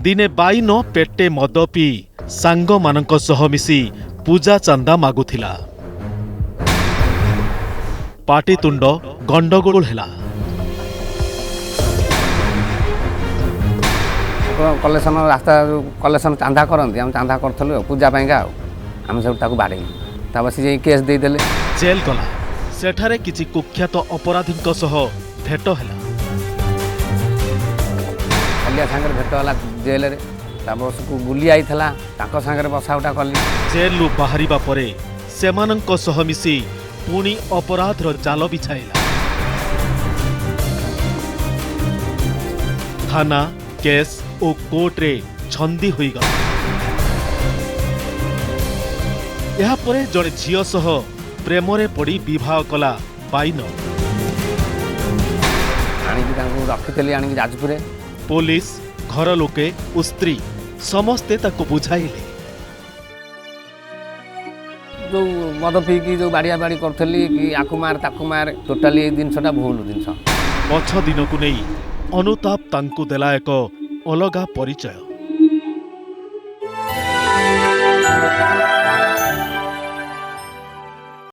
ଦିନେ ବାଇନ ପେଟେ ମଦ ପିଇ ସାଙ୍ଗମାନଙ୍କ ସହ ମିଶି ପୂଜା ଚାନ୍ଦା ମାଗୁଥିଲା। ପାଟିତୁଣ୍ଡ ଗଣ୍ଡଗୋଳ ହେଲା। କଲେକ୍ସନ ରାସ୍ତା ଯେଉଁ କଲେକ୍ସନ ଚାନ୍ଦା କରନ୍ତି, ଆମେ ଚାନ୍ଦା କରୁଥିଲୁ ଆଉ ପୂଜା ପାଇଁକା, ଆଉ ଆମେ ସବୁ ତାକୁ ବାଡ଼େଇଲୁ। ତାପରେ ସେ ଯାଇ କେସ୍ ଦେଇଦେଲେ। ଜେଲ୍ ଗଲା। ସେଠାରେ କିଛି କୁଖ୍ୟାତ ଅପରାଧୀଙ୍କ ସହ ଭେଟ ହେଲା। ଖଲିଆ ସାଙ୍ଗରେ ଭେଟ ହେଲା ଜେଲରେ। ତାପରେ ଗୁଲି ଆଇଥିଲା, ତାଙ୍କ ସାଙ୍ଗରେ ବସା ଉଠା କଲି। ଜେଲ୍ରୁ ବାହାରିବା ପରେ ସେମାନଙ୍କ ସହ ମିଶି ପୁଣି ଅପରାଧର ଜାଲ ବିଛାଇଲା। ଥାନା, କେସ୍ ଓ କୋର୍ଟରେ ଛନ୍ଦି ହୋଇଗଲା। ଏହାପରେ ଜଣେ ଝିଅ ସହ ପ୍ରେମରେ ପଡ଼ି ବିବାହ କଲା ବାଇନ। ଆଣିକି ତାଙ୍କୁ ରଖିଥିଲି ଆଣିକି ଯାଜପୁରରେ। ପୋଲିସ, ଘର ଲୋକେ ଓ ସ୍ତ୍ରୀ ସମସ୍ତେ ତାକୁ ବୁଝାଇଲେ। ଯେଉଁ ମଦ ପିଇକି ଯେଉଁ ବାଡ଼ିଆ ବାଡ଼ି କରୁଥିଲି କି ଆକୁ ମାର ତାକୁ ମାର, ଟୋଟାଲି ଏଇ ଜିନିଷଟା ଭୁଲ ଜିନିଷ। ପଛ ଦିନକୁ ନେଇ ଅନୁତାପ ତାଙ୍କୁ ଦେଲା ଏକ ଅଲଗା ପରିଚୟ।